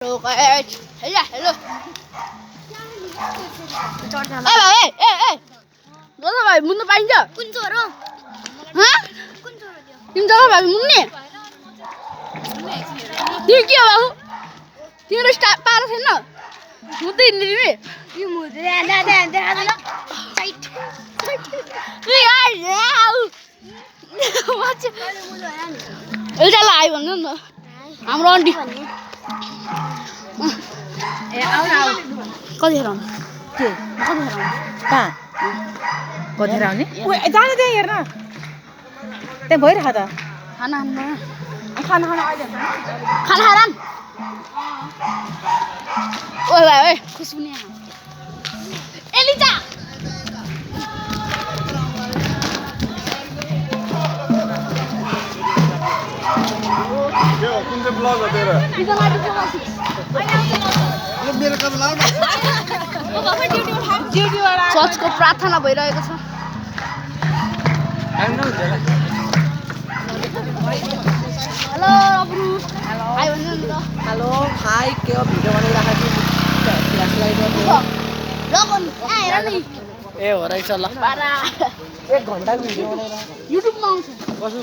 Hello guys. Hello. दादा भाइ मुन्न पाइन्छ? कुन चोरो? हाँ? कुन चोरो त्यो? तिमी दादा भाइ मुन्ने? तिमी के हो बाबु? तिम्रो स्टार पारा छैन? मुद्दै हिँड्ने तिमी? यो मुद्दै दादा टाइट एउटा लाई भन्नु न हाम्रो आन्टी ए आउ कतिखेर आउनु के कतिखेर आउनु कहाँ कतिखेर आउने जाने त्यहाँ हेर्न त्यहाँ भइरह त खाना खाना अहिले खाना खाएर ओए भाइ ओए खुसबु नि एलिजा कुन चाहिँ ब्लग हो तेरो मेरो काम लाउ न चर्चको प्रार्थना भइरहेको छ हेलो अब्रु हाई भन्नु नि त हेलो हाई के हो भिडियो बनाइराखेको छु फ्ल्यास लाइट लगन हेर नि ए हो रहेछ ल पारा 1 घण्टाको भिडियो बनाइराखेको युट्युबमा आउँछ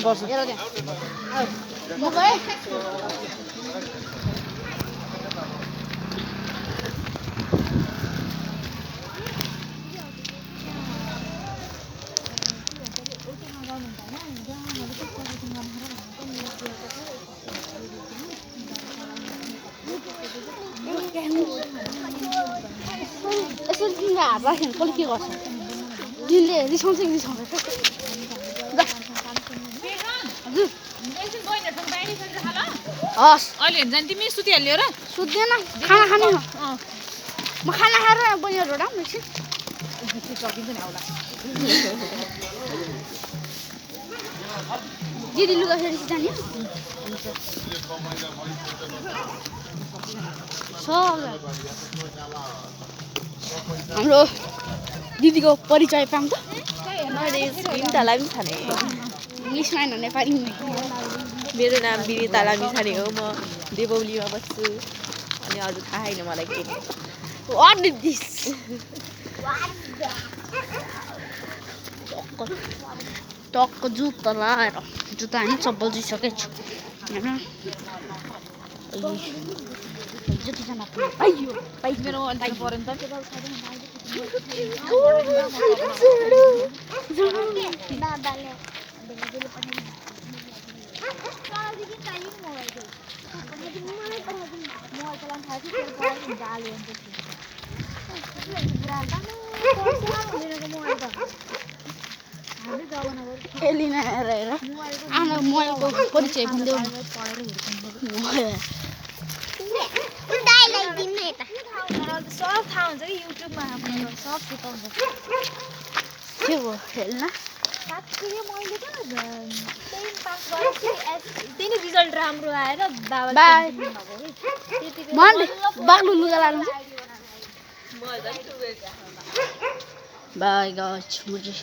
बस्नु हेर त्यहाँ म गएँ यसरी तिमीले हात राख्यो भने कसले के गर्छ तिमीले रिसाउँछ कि रिसाउँछ हजुर हस् अहिले जान तिमी सुतिहाल्यो र सुत्दैन खाना खाने हो म खाना खाएर बनिएर एउटा एकछिन सकिन्छ नि आउला दिदी लुगा फेरि जाने हाम्रो दिदीको परिचय पाऊँ त बिनिता लामिछाने इङ्ग्लिसमा होइन नेपालीमा मेरो नाम बिनिता लामिछाने हो म देवौलीमा बस्छु अनि अरू थाहा छैन मलाई के What is this? टक्क जुत्ता लाएर जुत्ता होइन चप्पल जिसकेको छु होइन जतिजना आइयो बाइक मेरो अन्त पऱ्यो नि त बाबाले एलिना हेर आमा मोबाइलको परिचय भन्देऊ सब थाहा हुन्छ कि युट्युबमा आफ्नो सब सिकाउँछ के हो हेर्न साँच्चै मैले त त्यही पास गरेपछि त्यही नै रिजल्ट राम्रो आएर बाई मन्डे बाग्लु लुगा लानु बाई गाइस मुझे